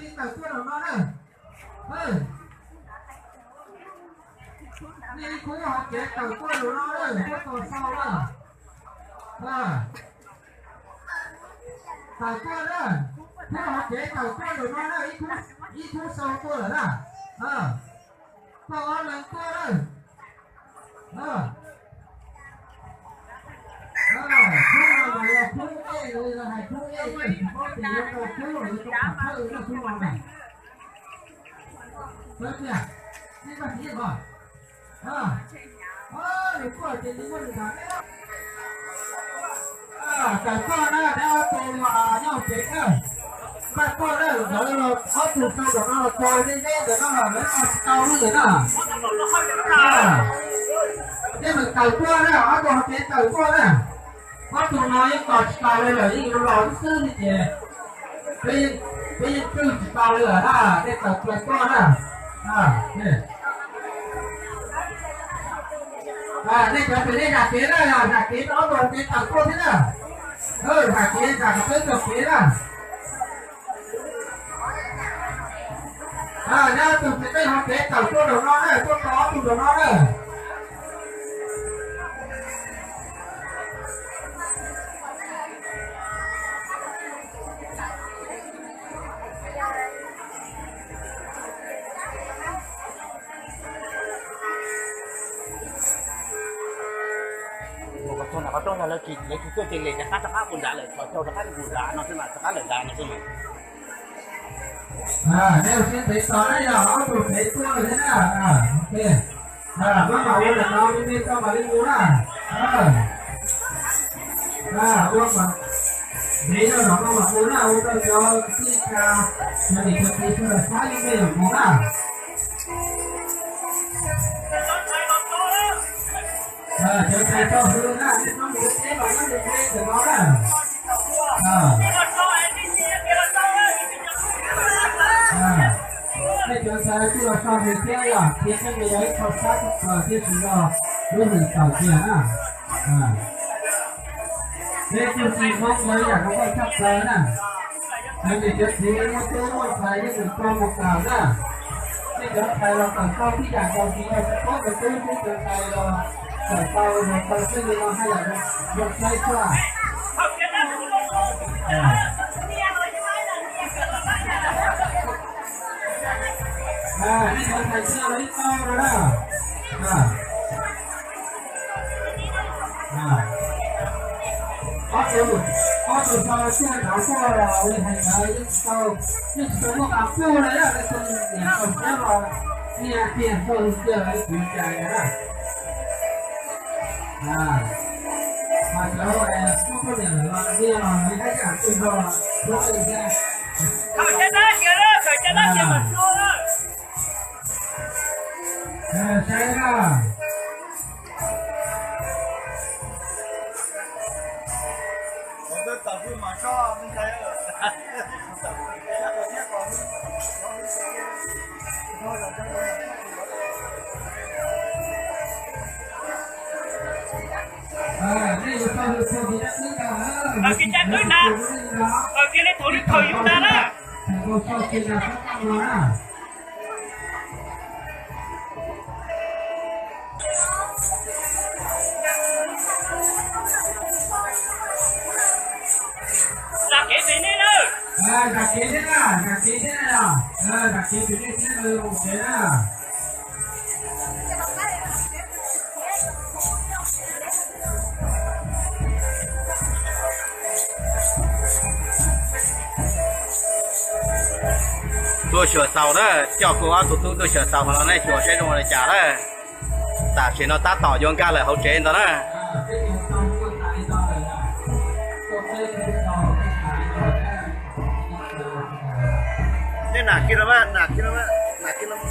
Tawm tuaj rau no na. Nej ib khub hauv kev tawm tuaj rau no na, tuaj tos xau na. Tawm tuaj na, khub hauv kev tawm tuaj rau no na, ib khub xau tuaj lawm na. Tuaj ob leeg tuaj na. Khub no mas yog khub ej, hais khub ej, tsis paub tias yuav tau khub los yuav tau pam thawj na khub no na. Sawv tiag, nej npaj siv os. Nws tuaj ces nws muaj nws tham. Tawm tuaj na, neb ob tug nyob hauv tsev na. Npaj tuaj na, lawv ob tug sau ntawm no los txog, nej neb ntawm no los lawv tsis tau lawm na. Neb mus tawm tuaj na, ob tug hauv tsev tawm tuaj na. Ob tug no yeej tos tsis tau li lawm, yeej los xwb li ces peb yeej cwj tsis tau li lawm na, nej tawm plaws tuaj na. Nej cov twg nej zam kev na, zam kev rau ob tug hauv tsev tawm tuaj thiab na. Zam kev, zam kom peb tau kev na. Neb ob tug txiv neej hauv kev tawm tuaj nraum no na, tuaj tos ob tug nraum no na. Qhov rooj no lawv tsis, lawv tsis tuaj ces lem rov qab, rov qab mus nrad lawm, qhov chaw rov qab mus nrad no xwb mas, rov qab lawm nrad no xwb mas. Nej ua siab ntev tos na, yog ob tug pem tuaj lawm thiab na. Maj mam ua ntawm no me me tso mam li mus na. Ua ntev rau no maj mam mus na, ua rau cov tij, cov niam cov txiv sawv daws xav li me mam mus na. Cov ntxhais tau hws na, nej txhob mus teb los nyob ntev ntev ntawm no na. Nej cov ntxhais kuj los so hws thiab, yog tias nej yog ib qho sab tshaj plaws thiab tsis yog lub hws tawm kiag na. Peb tug txiv Hmoob ua yam zoo nkauj tshaj plaws na. Cov niam cov txiv muaj tub muaj ntxhais yeej mus txog mus kawm na. Nej cov ntxhais los kawm tau tib yam nkaus, tsis yog tsis paub ntawv tub, nej cov ntxhais los kawm tau los tau xwb li no haj yam zoo saib xwb. Nej cov ntxhais tsis yog los ib tau no na. Ob tug, ob tug so tuaj nrad tuaj los ua li hais ntawd yeej tsis tau, yeej tsis tau muaj qab pub li na, leej twg niam tau siab los nias kiag txog kiag lawv kwv cais na. Mas cov muaj poj niam lawm los nias los lawv haj yam tsis nrog los suav li thiab. Saib na. Kiag caj twb na, kiag li thaum li thaum yus na na. Zam kev pem nej na. Zam kev thiab na, zam kev thiab na. Zam kev pem nej thiab na, mus kev na. Tuaj xyuas xaus na, coj kuv ob tug tub tuaj xyuas xaus no nej xyuas saib zoo li cas na. Tam sim no tab tom yuav nkag lawm hauv tsev ntag na. Nej nam kiag los mas, nam kiag los mas, nam kiag los.